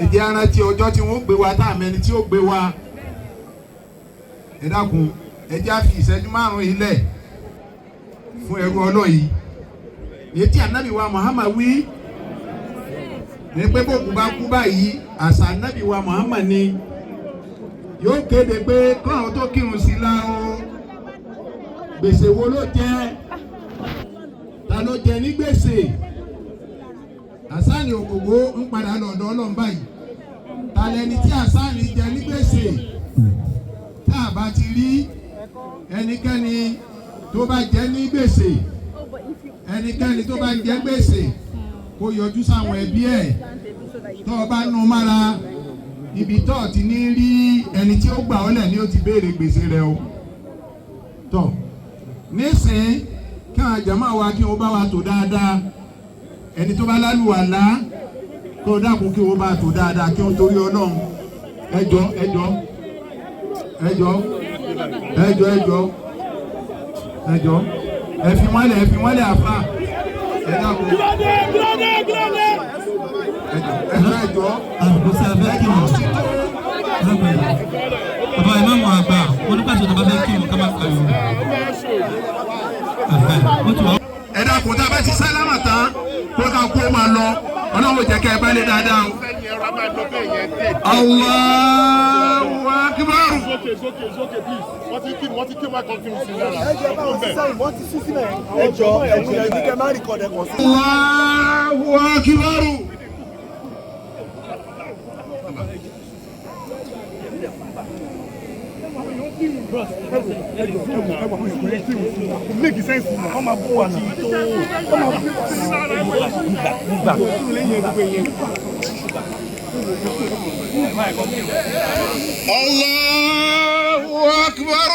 Ẹ jẹ́ á rántí ọjọ́ tí wọ́n gbé wa tá àmẹ́ni tí ó gbé wa. Ẹ dákun, ẹ jẹ́ á fi ìṣẹ́jú 5 yìí lẹ̀ fún ẹrú Ọlọ́run yìí. Èyí tí Ànábì wa Muhammad wí ní pé bókú bá kú báyìí, àṣà Ànábì wa Muhammad ni yóò kéde pé kọ́ọ̀rọ̀ tó kírun sí la o. Gbèsè wo ló jẹ? Ta ló jẹ ní gbèsè? Àsáàní Ògògó ń padà lọ́dọ̀ Ọlọ́run báyìí. Ta lẹni tí àsáàní jẹ ní gbèsè? Tá a bá ti rí ẹnikẹ́ni tó bá jẹ ní gbèsè, ẹnikẹ́ni tó bá jẹ gbèsè, kó yọjú sáwọn ẹbí ẹ̀. Tó o bá nu mára ibi tó o ti ní rí ẹni tí ó gbà ọ́ lẹ̀ ni ó ti béèrè gbèsè rẹ o. Tọ́ nísìnyí, kí àwọn jàmáà wa kí wọ́n bá wa tò dáadáa. Ẹni tó bá lálùwàlá, kó o dákun kí wọ́n bá tò dáadáa, kí wọ́n torí Ọlọ́run. Ẹjọ́, ẹjọ́, ẹjọ́, ẹjọ́, ẹjọ́, ẹjọ́, ẹ fi wọ́n lẹ̀, ẹ fi wọ́n lẹ̀. Àfa, ẹ dákun, ẹjọ́, ẹjọ́, ẹjọ́. Àsìkò sí abẹ́ kírun bàbá ìmáàmù àgbà wọn nígbà tó bá fẹ́ kírun ká má pariwo. Ó ti wà. Ẹ dákun, tá a bá ti sálámà tán, kó ká kó máa lọ. Ọlọ́run jẹ́ kẹ́ ẹ bá lé dáadáa o. Allahu akbar. It's okay, it's okay, it's okay, please. Wọ́n ti kí wọ́n kàn kí n sí lára. Ẹjọ, ẹjọ, ẹbí kẹ má record ẹ kàn sí. Allahu akbar. Make sense na. Wọ́n máa bú wa náà. Wọ́n máa bú wa náà. Allahu akbar.